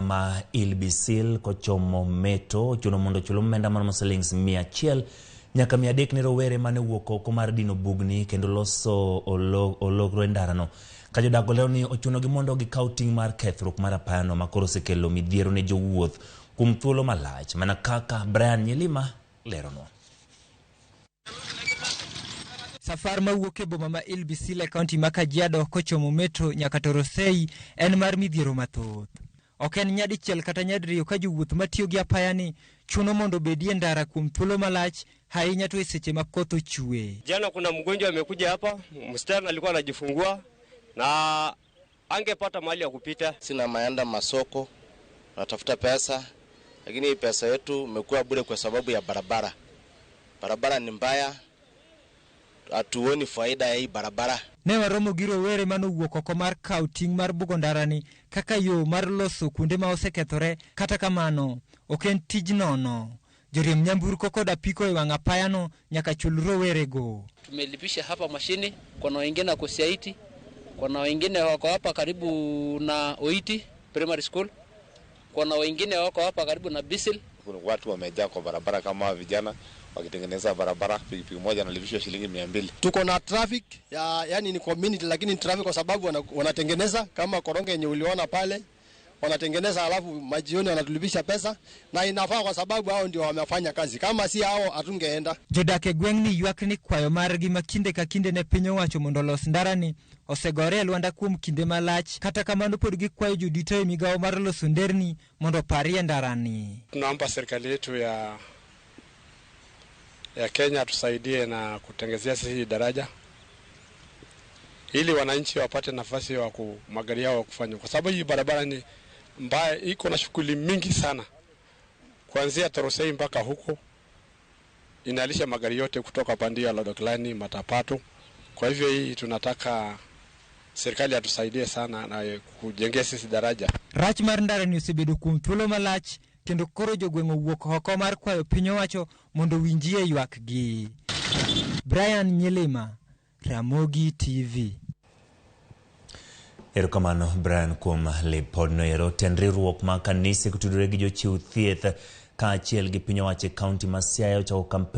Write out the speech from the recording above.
ma Ilbisil kochomo Meto ochuno mondo ochul omenda maromo silings 100 nyaka 300 ne rowere mane owuok oko mar dino bugni kendo loso ologro e ndarano. Ka jodak olero ni ochunogi mondo gikaw ting' mar kethruok mar apayano ma koro osekelo midhiero ne jowuoth kuom thuolo malach mana kaka Brian Nyilima leronwa. Safar mawuok e boma ma Ilbisil e kaunti ma Kajiado kochomo Meto nyaka Torosei en mar midhiero mathoth. Ok en nyadichiel kata nyadiriyo ka jowuoth matiyo gi apayani chuno mondo obedie ndara kuom thuolo malach ahinya to e seche ma koth ochwe. Jana kuna mgonjwa amekuja hapa, msichana alikuwa anajifungua na angepata mahali ya kupita. Sina maenda masoko, natafuta pesa, lakini hii pesa yetu imekuwa bure kwa sababu ya barabara. Barabara ni mbaya, hatuoni faida ya hii barabara. Ne waromo gi rowere manowuok oko mar kawo ting' mar bugo ndarani kaka yo mar loso kuonde ma osekethore. Kata kamano, ok en tij nono. Joriemb nyamburko kod apiko e wang' apayano nyaka chul rowerego. Tumelipisha hapa mashini, kuna wengine wako Siaiti, kuna wengine wako hapa karibu na Oiti Primary School, kuna wengine wako hapa karibu na Bisil. Kuna watu wamejaa kwa barabara kama vijana wakitengeneza barabara, pikipiki moja analipishwa shilingi 200. Tuko na traffic ya, yani ni community lakini traffic kwa sababu wanatengeneza kama koronge yenye uliona pale wanatengeneza, alafu majioni wanatulipisha pesa na inafaa kwa sababu hao ndio wamefanya kazi. Kama si hao hatungeenda. Jodak e gweng'ni ywak ni kwayo margi ma kinde ka kinde ne piny owacho mondo olos ndarani osegore e lwanda kuom kinde malach. Kata kamano pod gikwayo jodito e migawo mar loso nderni mondo oparie ndarani. Tunaomba serikali yetu ya Kenya tusaidie na kutengezea sisi daraja ili wananchi wapate nafasi ya magari yao kufanya, kwa sababu hii barabara ni mbaya, iko na shughuli mingi sana kuanzia Torosei mpaka huko, inalisha magari yote kutoka pande ya Lodoklani, Matapato. Kwa hivyo hii tunataka serikali atusaidie sana na kujengea sisi daraja. Rach mar ndarani osebedo kuom thuolo malach kendo koro jogweng' owuok oko mar kwayo piny owacho mondo owinjie ywakgi. Brian Nyilima, Ramogi TV. Erokamano Brian kuom lipodno ero. Tend riwruok mag kanise kotudore gi jochiw thieth kaachiel gi piny owacho e kaunti ma Siaya ochako kampen